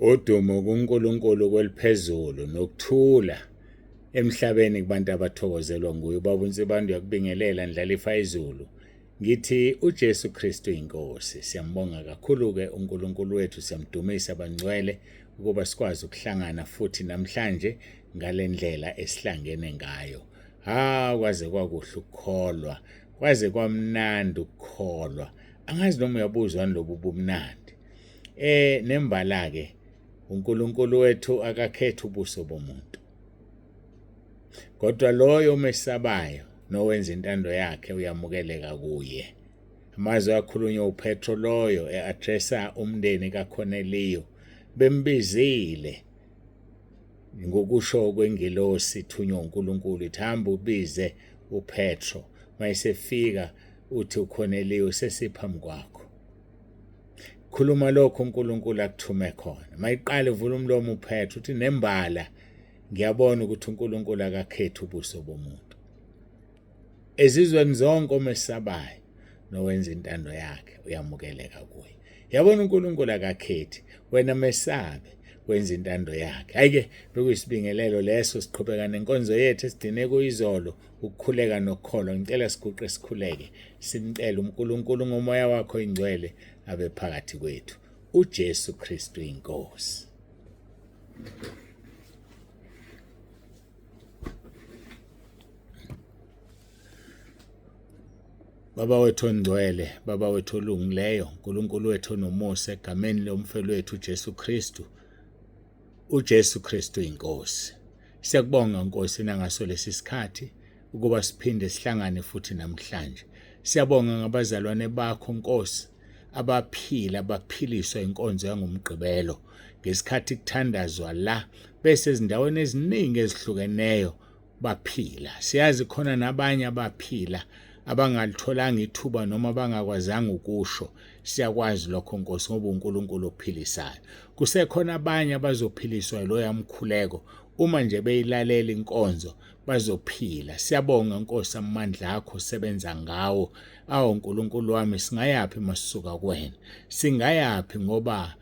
Udumo kuNkulunkulu kweliphezulu nokuthula emhlabeni kubantu abathokozelwa nguye. Ubaba uNsibande uyakubingelela ndlalifa izulu. Ngithi uJesu Kristu inkosi. Siyambonga kakhulu-ke uNkulunkulu wethu, siyamdumisa bangcwele ukuba sikwazi ukuhlangana futhi namhlanje ngale ndlela esihlangene ngayo. Ha, kwaze kwakuhle ukukholwa, kwaze kwamnandi ukukholwa. Angazi noma uyabuzwa lobu bumnandi. Nembala ke uNkulunkulu wethu akakhethi ubuso bomuntu. Kodwa loyo omesabayo nowenza intando yakhe uyamukeleka kuye. Amazwi akhulunywa uPetro loyo e-addressa umndeni kaKorneliyu bembizile ngokusho kwengelosi ithunywa uNkulunkulu ithi hamba ubize uPetro mayesefika uthi uKorneliyu sesiphambi kwakho. Khuluma lokho uNkulunkulu akuthume khona. Mayiqale uvula umlomo uPetro uthi nembala ngiyabona ukuthi uNkulunkulu akakhethi ubuso bomuntu. Ezizweni zonke omesabayo nowenza intando yakhe uyamukeleka kuye. Yabona uNkulunkulu akakhethi, wena mesabe wenza intando yakhe. Hayi-ke bekuyisibingelelo leso, siqhubeka nenkonzo yethu esigcine kuyizolo ukukhuleka nokukholwa. Ngicela siguqe sikhuleke, simcele uNkulunkulu ngomoya wakho ingcwele abe phakathi kwethu. uJesu Kristu inkosi. Baba wethu ongcwele, Baba wethu olungileyo, uNkulunkulu wethu onomusa, egameni lomfelo wethu uJesu Kristu, uJesu Kristu inkosi. Siyakubonga Nkosi nangaso lesi sikhathi ukuba siphinde sihlangane futhi namhlanje. Siyabonga ngabazalwane bakho Nkosi abaphila baphiliswa inkonzo yangoMgqibelo ngesikhathi kuthandazwa la bese ezindaweni eziningi ezihlukeneyo baphila. Siyazi khona nabanye abaphila abangalitholanga ithuba noma abangakwazanga ukusho. Siyakwazi lokho Nkosi ngoba uNkulunkulu ophilisayo. Kusekhona abanye abazophiliswa loya mkhuleko uma nje beyilalela inkonzo bazophila. Siyabonga Nkosi amandla akho sebenza ngawo. Awu Nkulunkulu wami, singayaphi masisuka kuwena? Singayaphi ngoba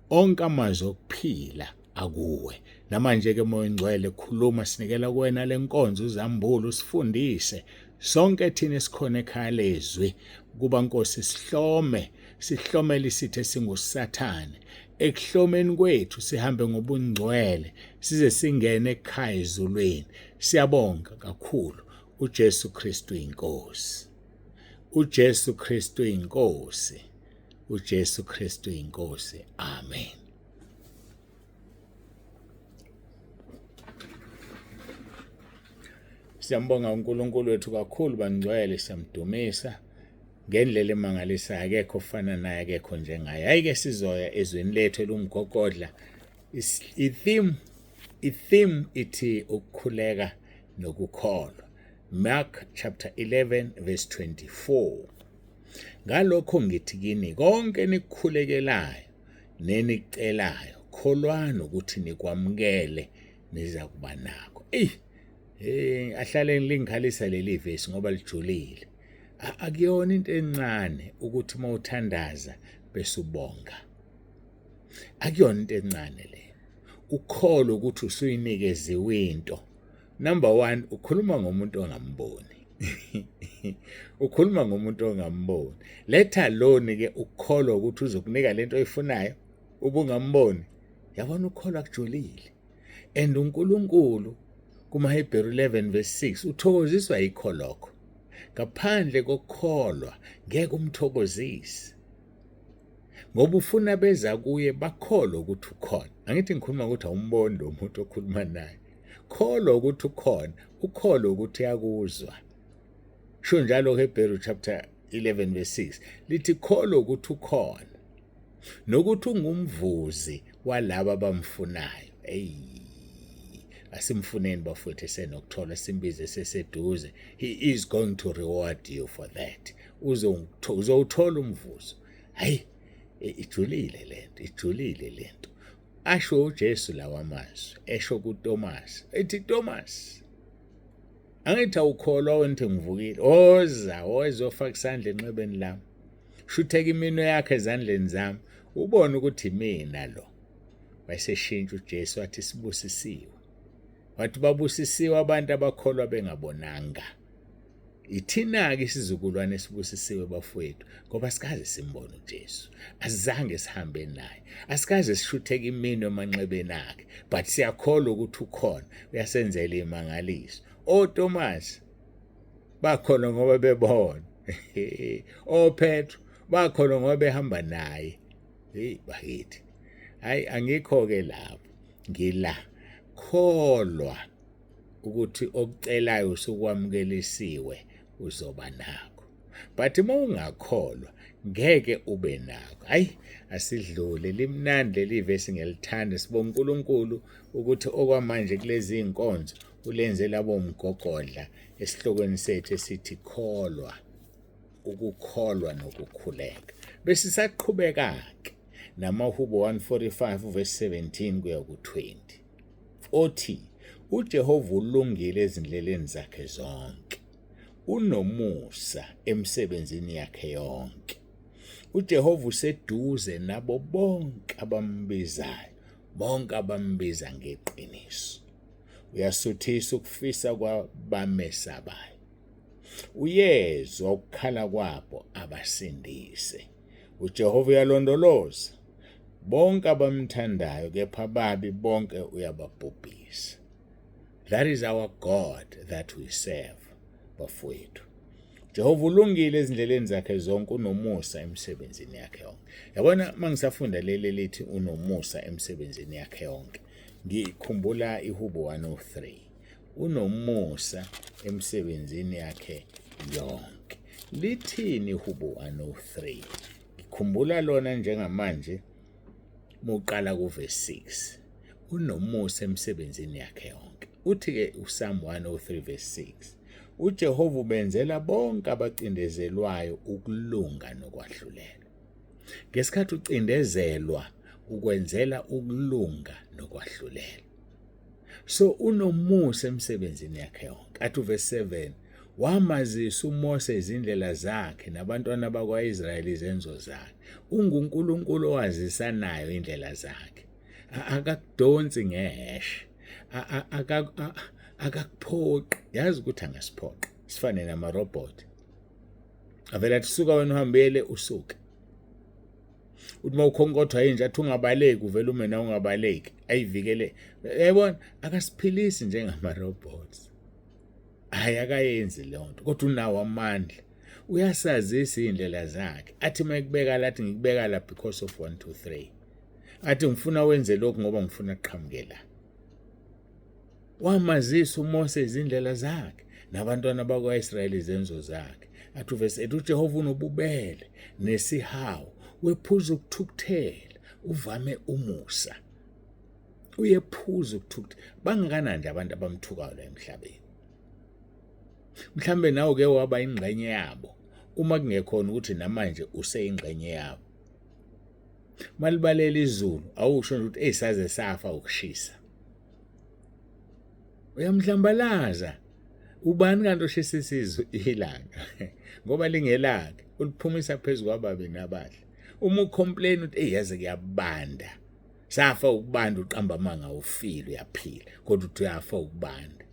onke amazwi okuphila akuwe. Namanje ke Moya Ongcwele khuluma, sinikela kuwena lenkonzo, uzambule usifundise sonke thina esikhona ekhaya lezwi ukuba Nkosi sihlome, sihlomele isitha esinguSathane. Ekuhlomeni kwethu sihambe ngobungcwele size singene ekhaya ezulwini. Siyabonga kakhulu. uJesu Kristu inkosi. uJesu Kristu inkosi. uJesu Kristu inkosi. Amen. Siyambonga uNkulunkulu wethu kakhulu bangcwele, siyamdumisa ngendlela emangalisayo, akekho ofana naye, akekho njengaye. Hayi-ke sizoya ezweni lethu elumgogodla. I-theme i-theme ithi ukukhuleka nokukholwa. Mark chapter 11 verse 24. Ngalokho ngithi kini konke enikukhulekelayo nenikucelayo kholwani ukuthi nikwamukele niza kuba nakho. Eyi, eh ahlale lingikhalisa leli vesi ngoba lijulile. Akuyona into encane ukuthi uma uthandaza bese ubonga. Akuyona into encane le. Ukholwe ukuthi usuyinikeziwe into. Number 1 ukhuluma ngomuntu ongamboni. Ukhuluma ngomuntu ongamboni. Letha loni ke ukukholwa ukuthi uzokunika lento oyifunayo ubungamboni. Yabona ukukholwa kujulile. And uNkulunkulu kumaHebheru 11 verse 6 uthokoziswa yikho lokho. Ngaphandle kokukholwa ngeke umthokozise. Ngoba ufuna beza kuye bakholwe ukuthi ukhona. Angithi ngikhuluma ukuthi awumboni lo muntu okhuluma naye. Kholwa ukuthi ukhona, ukholwe ukuthi uyakuzwa. Sho njalo Hebheru chapter 11 verse 6 lithi kholwa ukuthi ukhona nokuthi ungumvuzi walaba abamfunayo. Ey, asimfuneni bafowethu esenokuthola, simbize seseduze. He is going to reward you for that. Uzowuthola umvuzo. Hayi, ijulile lento, ijulile lento. Asho uJesu lawa mazwi, esho kuThomas, ethi Thomas, angithi awukholwa wena ukuthi ngivukile, woza wozofaka isandla enxebeni lami, shutheka iminwe yakho ezandleni zami, ubone ukuthi imina lo. Wayeseshintsha uJesu wathi sibusisiwe. Wathi babusisiwe abantu abakholwa bengabonanga. Ithina-ke isizukulwane esibusisiwe bafowethu ngoba sikaze simbone uJesu. Asizange sihambe naye. Asikaze sishutheke iminwe emanxebeni akhe, but siyakholwa ukuthi ukhona, uyasenzela imangaliso. OTomas bakhona ngoba bebona. OPetro bakhona ngoba behamba naye. Hey bakithi. Hayi angikho-ke lapho. Ngila. Kholwa ukuthi okucelayo usukwamukelisiwe uzoba nakho. But uma ungakholwa ngeke ube nakho. Hayi asidlule limnandi leli vesi ngiyalithanda. Sibonga uNkulunkulu ukuthi okwamanje kulezi inkonzo ulenze labo umgogodla esihlokweni sethu esithi kholwa, ukukholwa nokukhuleka. Besisaqhubeka-ke namaHubo 145 verse 17 kuya ku-20 othi uJehova ulungile ezindleleni zakhe zonke, unomusa emsebenzini yakhe yonke. uJehova useduze nabo bonke abambizayo, bonke abambiza ngeqiniso. Uyasuthisa ukufisa kwabamesabayo. Uyezwa ukukhala kwabo abasindise. uJehova uyalondoloza bonke abamthandayo, kepha ababi bonke uyababhubhisa. That is our God that we serve, bafowethu. Jehova ulungile ezindleleni zakhe zonke, unomusa emsebenzini yakhe yonke. Yabona mangisafunda leli lithi unomusa emsebenzini yakhe yonke, ngikhumbula iHubo 103. Unomusa emsebenzini yakhe yonke. Lithini iHubo 103? Ngikhumbula lona njengamanje muqala kuverse 6. Unomusa emsebenzini yakhe yonke. Uthi-ke uPsalm 103 verse 6, uJehova ubenzela bonke abacindezelwayo ukulunga nokwahlulela. Ngesikhathi ucindezelwa ukwenzela ukulunga nokwahlulela. So unomusa emsebenzini yakhe yonke. Athi uverse 7, wamazisa uMose izindlela zakhe nabantwana bakwaIsrayeli izenzo zakhe. UnguNkulunkulu owazisanayo indlela zakhe. Akakudonsi ngeheshe, akakuphoqi. Yazi ukuthi angasiphoqa sifane namarobhoti, avele athi suka wena uhambele, usuke. Uthi uma ukhonkothwa yinja athi ungabaleki, uvele ume na ungabaleki, ayivikele. Yayibona, akasiphilisi njengama-robots. Hhayi, akayenzi leyo nto, kodwa unawo amandla, uyasazisa iy'ndlela zakhe. Athi uma ekubeka la, athi ngikubeka la because of 1 2 3. Athi ngifuna wenze lokhu ngoba ngifuna kuqhamuke la. Wamazisa uMose izindlela zakhe nabantwana bakwa-Israyeli izenzo zakhe. Athi uvesi 8, uJehova unobubele nesihawu, wephuza ukuthukuthela, uvame umusa. Uyephuza ukuthukuthela. Bangakanani nje abantu abamthukayo la emhlabeni? Mhlambe nawe ke waba ingxenye yabo, uma kungekhona ukuthi namanje useyingxenye yabo. Malibalela izulu, awusho nje ukuthi eyisaze safa ukushisa. Uyamhlambalaza. Ubani kanti oshisa isizwe ilanga? Ngoba lingelakhe, uliphumisa phezu kwababi nabahle. Uma ucomplain uthi ey yaze kuyabanda. Safa ukubanda, uqamba amanga, ufile uyaphila, kodwa uthi uyafa ukubanda.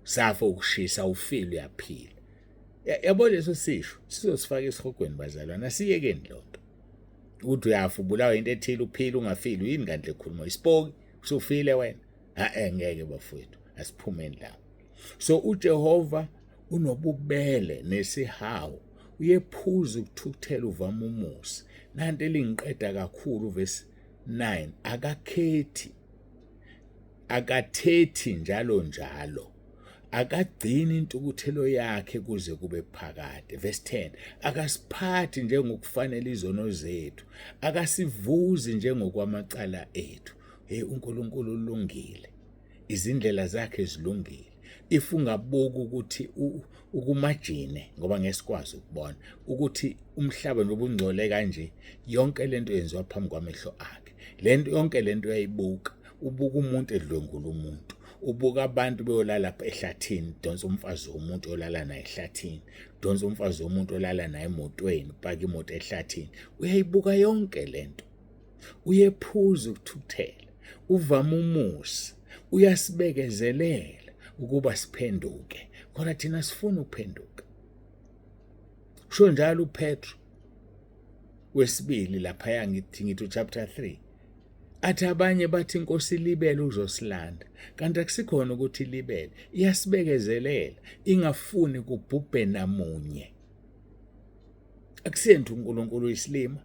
Safa ukushisa, ufile uyaphila. Yabo leso sisho sizosifaka esihogweni bazalwane, asiyekeni lonto. Ukuthi uyafa ubulawa into ethile, uphila ungafili, yini kanti lekhuluma isipoki usufile wena? Ha ngeke bafowethu, asiphumeni lapho. So uJehova unobubele nesihawu, uyephuza ukuthukuthela, uvama umusa. Nanti elingiqeda kakhulu verse 9, akakhethi, akathethi njalo njalo, akagcini intukuthelo yakhe kuze kube phakade. Verse 10, akasiphathi njengokufanele izono zethu, akasivuzi njengokwamacala ethu. Hey, uNkulunkulu ulungile, izindlela zakhe zilungile. If ungabuka ukuthi ukumajine, ngoba ngesikwazi ukubona ukuthi umhlaba nobungcole kanje, yonke lento yenziwa phambi kwamehlo akhe. Lento yonke lento uyayibuka. Ubuka umuntu edlwengula umuntu, ubuka abantu beyolala ehlathini, donsa umfazi womuntu olala naye ehlathini, donsa umfazi womuntu olala naye emotweni, upaka imoto ehlathini. Uyayibuka yonke lento. Uyephuza ukuthukuthela, uvama umusa, uyasibekezelela ukuba siphenduke. Khona thina sifuna ukuphenduka. Usho njalo uPetro wesibili laphaya ngithi chapter 3 athi abanye bathi inkosi ilibele uzosilanda kanti akusikhona ukuthi ilibele iyasibekezelela ingafuni kubhubhe namunye akusiyena uNkulunkulu uyisilima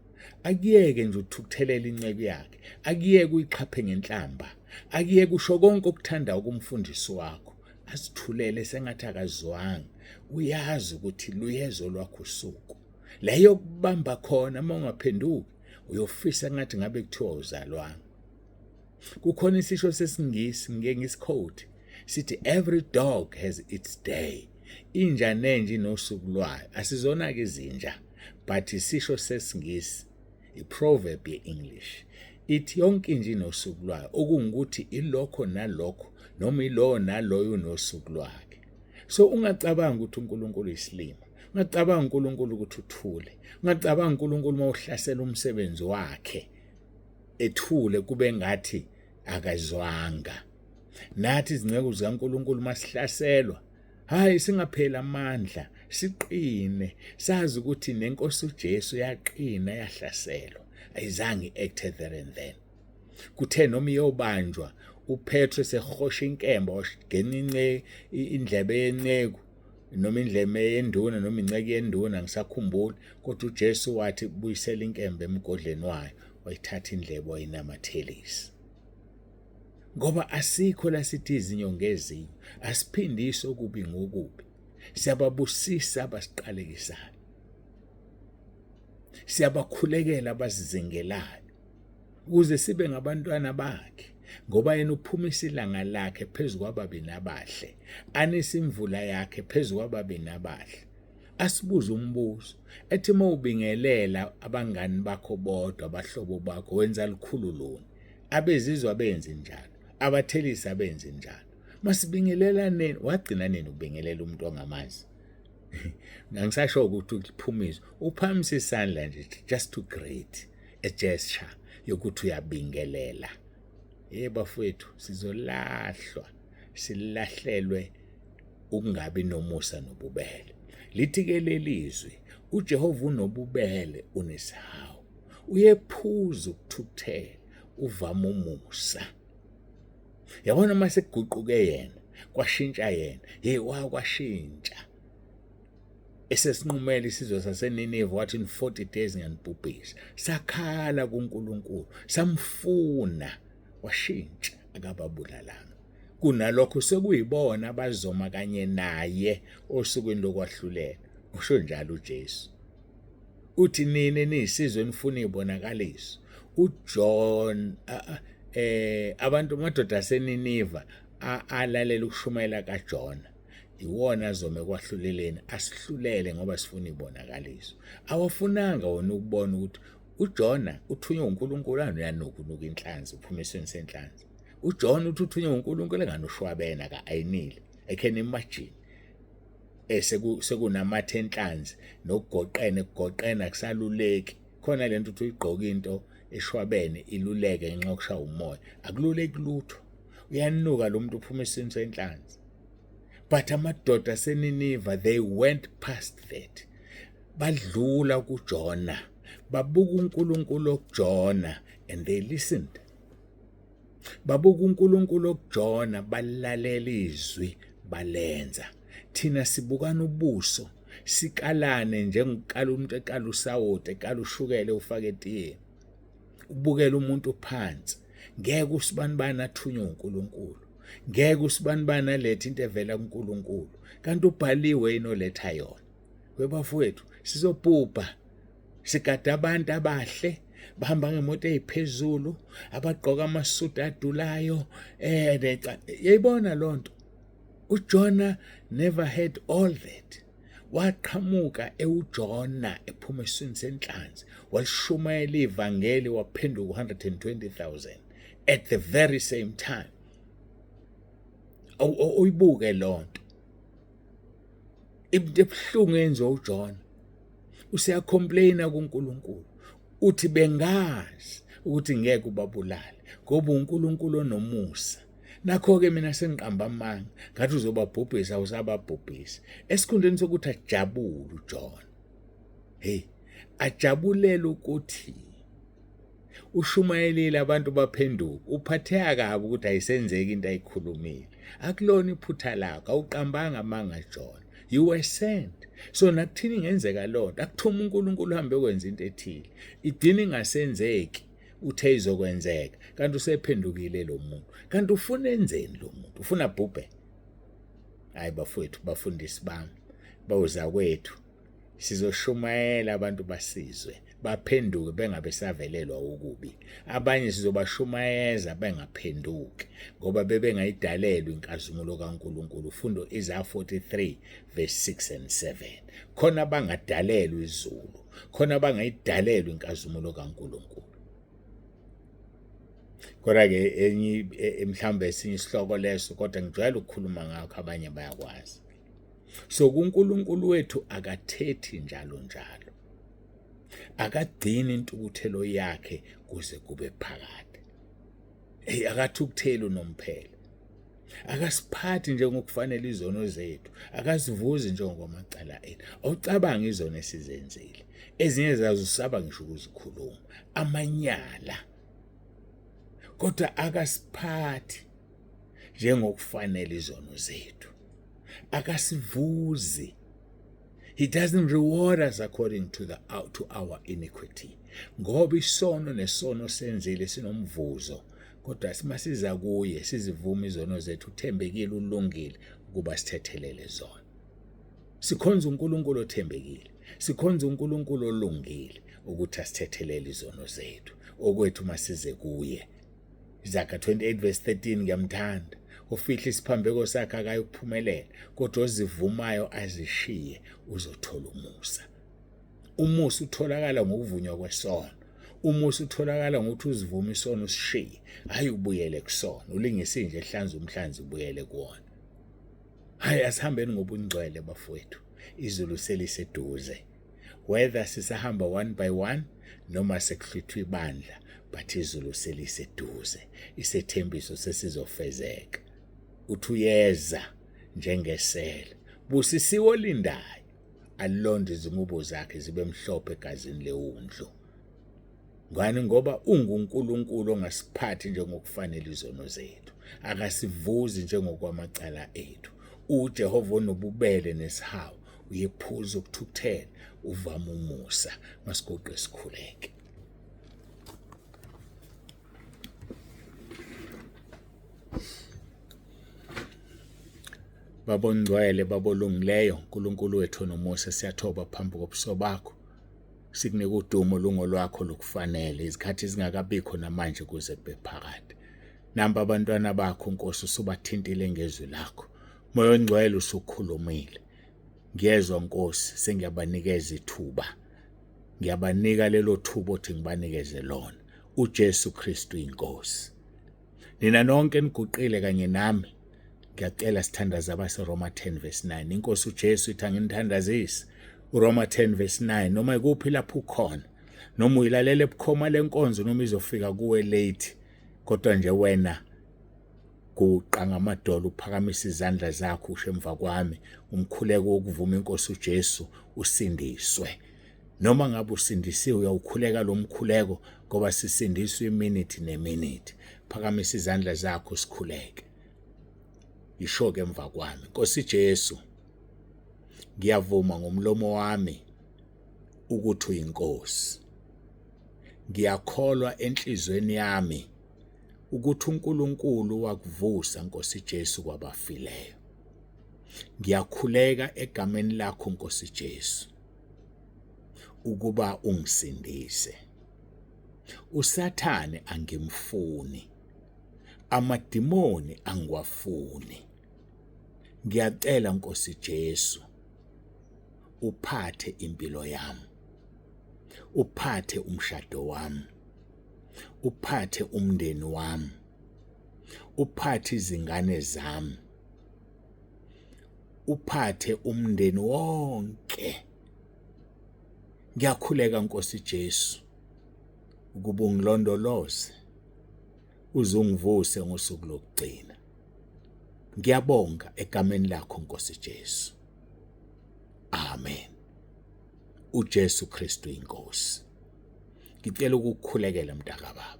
akuyeke nje uthukuthelela inceku yakhe akuyeke uyixhaphe ngenhlamba akuyeke usho konke okuthanda ukumfundisi wakho asithulele sengathi akazwanga uyazi ukuthi luyezo lwakho usuku leyo kubamba khona uma ungaphenduki uyofisa ngathi ngabe kuthiwa uzalwanga kukhona isisho sesingisi ngike ngisiquote sithi every dog has its day inja nenja inosuku lwayo asizona ke izinja but isisho sesingisi iproverb ye-English ithi yonke inja inosuku lwayo okungukuthi ilokho nalokho noma ilowo naloyo unosuku lwakhe so ungacabanga ukuthi uNkulunkulu uyisilima ungacabanga uNkulunkulu ukuthi uthule ungacabanga uNkulunkulu uma uhlasela umsebenzi wakhe ethule kube ngathi akazwanga nathi izinceku zikaNkulunkulu masihlaselwa hayi singapheli amandla siqine sazi ukuthi nenkosi uJesu yaqina yahlaselwa ayizange i-act there and then kuthe noma iyobanjwa uPetro sehosha inkemba washigena indlebe yenceku noma indlebe yenduna noma inceku yenduna ngisakhumbula kodwa uJesu wathi buyisela inkemba emgodleni wayo wayithatha indlebe wayinamathelisa ngoba asikho la sithi izinyo ngezinyo asiphindisi okubi ngokubi siyababusisa abasiqalekisayo siyabakhulekela abasizingelayo ukuze sibe ngabantwana bakhe ngoba yena uphumisa ilanga lakhe phezu kwababi nabahle anise imvula yakhe phezu kwababi nabahle asibuze umbuzo ethi uma ubingelela abangani bakho bodwa abahlobo bakho wenza lukhulu luni abezizwe abenzi njalo abathelisi abenzi njalo masibingelela nini wagcina nini ukubingelela umuntu ongamazi angisasho ukuthi uphumisa uphakamisa isandla nje just to greet a gesture yokuthi uyabingelela hey bafowethu sizolahlwa silahlelwe ukungabi nomusa nobubele lithi ke lelizwi uJehova unobubele unesihawu uyephuza ukuthukuthela uvama umusa yabona uma sekuguquke yena kwashintsha yena hey wakwashintsha esesinqumela isizwe saseNinive wathi in 40 days ngiyanibhubhisa sakhala kuNkulunkulu samfuna washintsha akababulalanga kunalokho sekuyibona abazoma kanye naye osukwini lokwahlulela usho njalo uJesu uthi nina niyisizwe nifuna ibonakaliso uJohn abantu amadoda aseNiniva alalela ukushumayela kaJona iwona azome kwahluleleni asihlulele ngoba sifuna ibonakaliso awafunanga wona ukubona ukuthi uJona uthunywe uNkulunkulu uyanukunuka inhlanzi uphuma esweni senhlanzi uJona uthi uthunywe uNkulunkulu engane ushwabena ka-ayinile I can imagine sekunamathe enhlanzi nokugoqene kugoqena kusaluleki khona lento uthi uyigqoka into eshwabene iluleke ngenxa yokushaya umoya akululeki lutho uyanuka lo muntu uphuma esiswini senhlanzi but amadoda aseNiniva they went past that badlula kuJona babuka uNkulunkulu okuJona and they listened babuka uNkulunkulu okuJona balalela izwi balenza thina sibukana ubuso sikalane njengokukala umuntu ekala usawoti ekala ushukela ufake etiyeni ubukela umuntu phansi ngeke usibanibani athunywe uNkulunkulu ngeke usibanibani alethe into evela kuNkulunkulu kanti ubhaliwe inoletha yona webafowethu sizobhubha sigada abantu abahle bahamba ngemoto eziphezulu abagqoka amasuti adulayo yayibona lonto uJona never had all that waqhamuka ewuJona ephuma esiswini senhlanzi walishumayela ivangeli waphenduka 120,000 at the very same time uyibuke lonto into ebuhlungu yenziwa uJona useyacomplaina kuNkulunkulu uthi bengazi ukuthi ngeke ubabulale ngoba uNkulunkulu onomusa. Nakho-ke mina sengiqamba amanga ngathi uzobabhubhisa usababhubhisa. Esikhundleni sokuthi ajabule uJona, hey, ajabulela ukuthi ushumayelile abantu baphenduka, uphatheka kabi ukuthi ayisenzeki into ayikhulumile. Akulona iphutha lakho, awuqambanga amanga Jona. You were sent. So nakuthini ingenzeka lonto, akuthuma uNkulunkulu uhambe kwenza into ethile. Igcina ingasenzeki uthe izokwenzeka kanti usephendukile lo muntu. Kanti ufuna enzeni lo muntu? Ufuna bhubhe? Hayi bafowethu, bafundisi bami, bawuzakwethu. Sizoshumayela abantu basizwe baphenduke bengabe savelelwa okubi. Abanye sizobashumayeza bengaphenduki ngoba bebengayidalelwa inkazimulo kaNkulunkulu. Fundo Isaiah 43 verse 6 and 7. Khona bangadalelwa izulu, khona bangayidalelwa inkazimulo kaNkulunkulu. Kodwa-ke enye mhlawumbe esinye isihloko leso, kodwa ngijwayele ukukhuluma ngakho, abanye bayakwazi. So kuNkulunkulu wethu akathethi njalo njalo. Akagcini intukuthelo yakhe kuze kube phakade. Hey, akathukutheli unomphela. Akasiphathi njengokufanele izono zethu, akasivuzi njengokwamacala ethu. Awucabangi izono esizenzile. Ezinye zazo usaba ngisho ukuzikhuluma. Amanyala. Kodwa akasiphathi njengokufanele izono zethu. Akasivuzi. He doesn't reward us according to the to our iniquity. Ngoba isono nesono senzile sinomvuzo. Kodwa simasiza kuye sizivuma izono zethu, uthembekile ulungile ukuba sithethelele zona. Sikhonza uNkulunkulu othembekile. Sikhonza uNkulunkulu olungile ukuthi asithethelele izono zethu. Okwethu masize kuye. Izaga 28 verse 13 ngiyamthanda. Ofihla isiphambeko sakhe akayukuphumelela, kodwa ozivumayo azishiye uzothola umusa. Umusa utholakala ngokuvunywa kwesono. Umusa utholakala ngokuthi uzivume isono usishiye, hayi ubuyele kusona. Ulingise nje ehlanza umhlanzi ubuyele kuwona. Hayi asihambeni ngobungcwele bafowethu. Izulu seliseduze. Whether sisahamba one by one noma sekuhlwithwa ibandla, but izulu seliseduze. Isethembiso sesizofezeka. Uthi uyeza njengesela. Busisiwe olindayo alonde izingubo zakhe zibe mhlophe egazini lewundlu. Ngani? Ngoba unguNkulunkulu ongasiphathi njengokufanele izono zethu, akasivuzi njengokwamacala ethu. UJehova onobubele nesihawu, uyephuza ukuthukuthela, uvama umusa. Masiguqe sikhuleke. Baba ongcwele, Baba olungileyo, uNkulunkulu wethu onomusa, siyathoba phambi kobuso bakho. Sikunika udumo lungolwakho lukufanele, izikhathi zingakabikho namanje kuze kube phakade. Nampa abantwana bakho Nkosi, usubathintile ngezwi lakho. Moya ongcwele usukhulumile. Ngiyezwa Nkosi, sengiyabanikeza ithuba. Ngiyabanika lelo thuba othi ngibanikeze lona. uJesu Kristu inkosi. Nina nonke niguqile kanye nami. Ngiyacela sithandaze abaseRoma 10 verse 9. Inkosi uJesu ithi anginithandazise. uRoma 10 verse 9 noma ikuphi lapho ukhona. Noma uyilalela ebukhoma lenkonzo noma izofika kuwe late. Kodwa nje wena guqa ngamadolo uphakamisa izandla zakho usho emva kwami umkhuleko wokuvuma inkosi uJesu usindiswe. Noma ngabe usindisiwe uyawukhuleka lo mkhuleko ngoba sisindiswa iminute neminute. Phakamisa izandla zakho sikhuleke. Yisho ke emva kwami, Nkosi Jesu, ngiyavuma ngomlomo wami ukuthi uyinkosi. Ngiyakholwa enhlizweni yami ukuthi uNkulunkulu wakuvusa Nkosi Jesu kwabafileyo. Ngiyakhuleka egameni lakho Nkosi Jesu ukuba ungisindise. USathane angimfuni. Amadimoni angiwafuni. Ngiyacela Nkosi Jesu uphathe impilo yami. Uphathe umshado wami. Uphathe umndeni wami. Uphathe izingane zami. Uphathe umndeni wonke. Ngiyakhuleka Nkosi Jesu. ukuba ungilondoloze uzungivuse ngosuku lokugcina. Ngiyabonga egameni lakho Nkosi Jesu. Amen. uJesu Kristu inkosi. Ngicela ukukukhulekela mntakababa.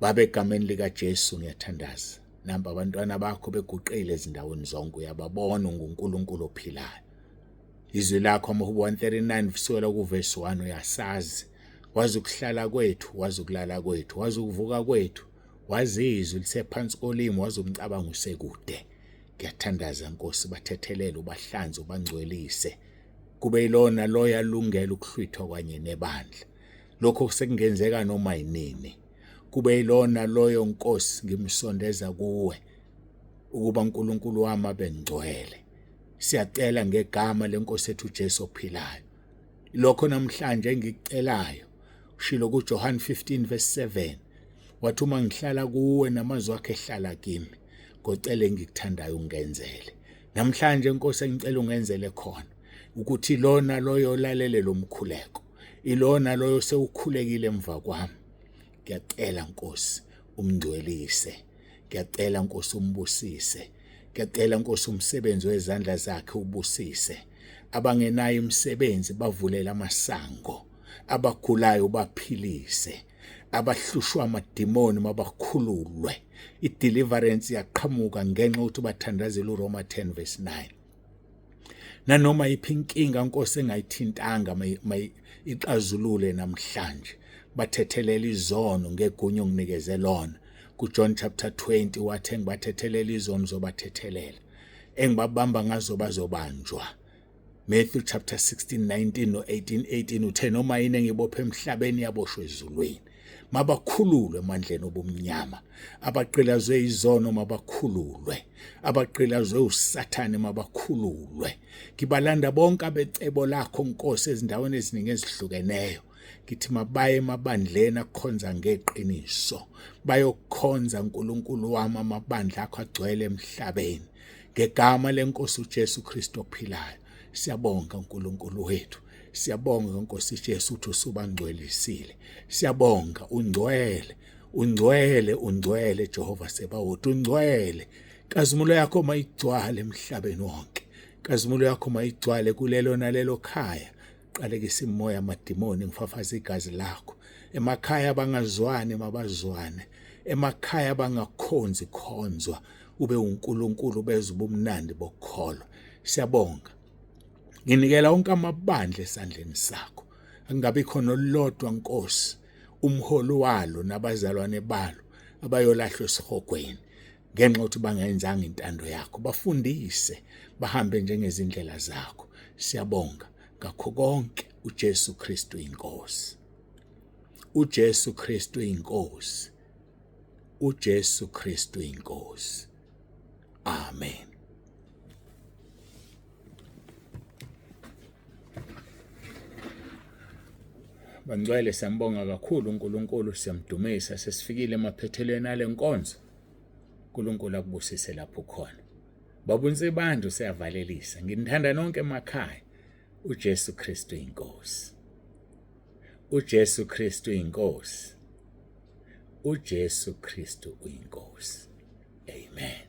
Baba egameni likaJesu ngiyathandaza. Namba abantwana bakho beguqile ezindaweni zonke uyababona unguNkulunkulu ophilayo. Izwi lakho amaHubo 139 kusukela kuvesi 1 uyasazi. Wazi ukuhlala kwethu, wazi ukulala kwethu, wazi ukuvuka kwethu, wazi izwi lisephansi kolimi, wazi umcabango usekude. Ngiyathandaza Nkosi bathethelele ubahlanze ubangcwelise. Kube yilona loyo alungela ukuhlwithwa kwanye nebandla. Lokho sekungenzeka noma yinini. Kube yilona loyo Nkosi ngimsondeza kuwe ukuba uNkulunkulu wami abe ngcwele. Siyacela ngegama lenkosi ethu uJesu ophilayo. Lokho namhlanje engikucelayo ushilo kuJohn 15 verse 7 wathi uma ngihlala kuwe namazwi akhe ehlala kimi ngocela engikuthandayo ungenzele. Namhlanje Nkosi engicela ungenzele khona ukuthi lona loyo olalele lo mkhuleko ilona loyo sewukhulekile emva kwami ngiyacela Nkosi umngcwelise ngiyacela Nkosi umbusise ngiyacela Nkosi umsebenzi wezandla zakhe ubusise abangenayo imisebenzi bavulele amasango abagulayo baphilise abahlushwa amadimoni mabakhululwe i-deliverance yaqhamuka ngenxa yokuthi bathandazela uRoma 10 verse 9 nanoma yiphi inkinga Nkosi engayithintanga ixazulule namhlanje bathethelela izono ngegunya onginikeze lona kuJohn chapter 20 wathi engibathethelela izono zobathethelela engibabamba ngazo bazobanjwa Matthew chapter 16 19 no 18 18 uthe noma yini engibophe emhlabeni yaboshwa ezulwini mabakhululwe emandleni obumnyama abagqilazwe izono mabakhululwe abagqilazwe usathane mabakhululwe ngibalanda bonke abecebo lakho Nkosi ezindaweni eziningi ezihlukeneyo ngithi mabaye emabandleni akhonza ngeqiniso bayokhonza uNkulunkulu wami amabandla akho agcwele emhlabeni ngegama lenkosi uJesu Kristu ophilayo siyabonga uNkulunkulu wethu siyabonga Nkosi Jesu uthi usubangcwelisile siyabonga ungcwele ungcwele ungcwele Jehova Sebawoti ungcwele kazimulo yakho mayigcwale emhlabeni wonke kazimulo yakho mayigcwale kulelo nalelo khaya qalekisa imoya amadimoni ngifafaza igazi lakho emakhaya abangazwani mabazwane emakhaya abangakhonzi khonzwa ube uNkulunkulu bezwe ubumnandi bokukholwa siyabonga nginikela wonke amabandla esandleni sakho angabi khona olulodwa Nkosi umholi walo nabazalwane balo abayolahlwa esihogweni ngenxa yokuthi bangayenzanga intando yakho bafundise bahambe njengezindlela zakho siyabonga ngakho konke uJesu Kristu inkosi uJesu Kristu inkosi uJesu Kristu inkosi amen Bangcwele siyambonga kakhulu uNkulunkulu siyamdumisa sesifikile emaphethelweni alenkonzo uNkulunkulu akubusise lapho khona Baba uNsibande useyavalelisa nginithanda nonke emakhaya uJesu Kristu inkosi uJesu Kristu inkosi uJesu Kristu uyinkosi amen.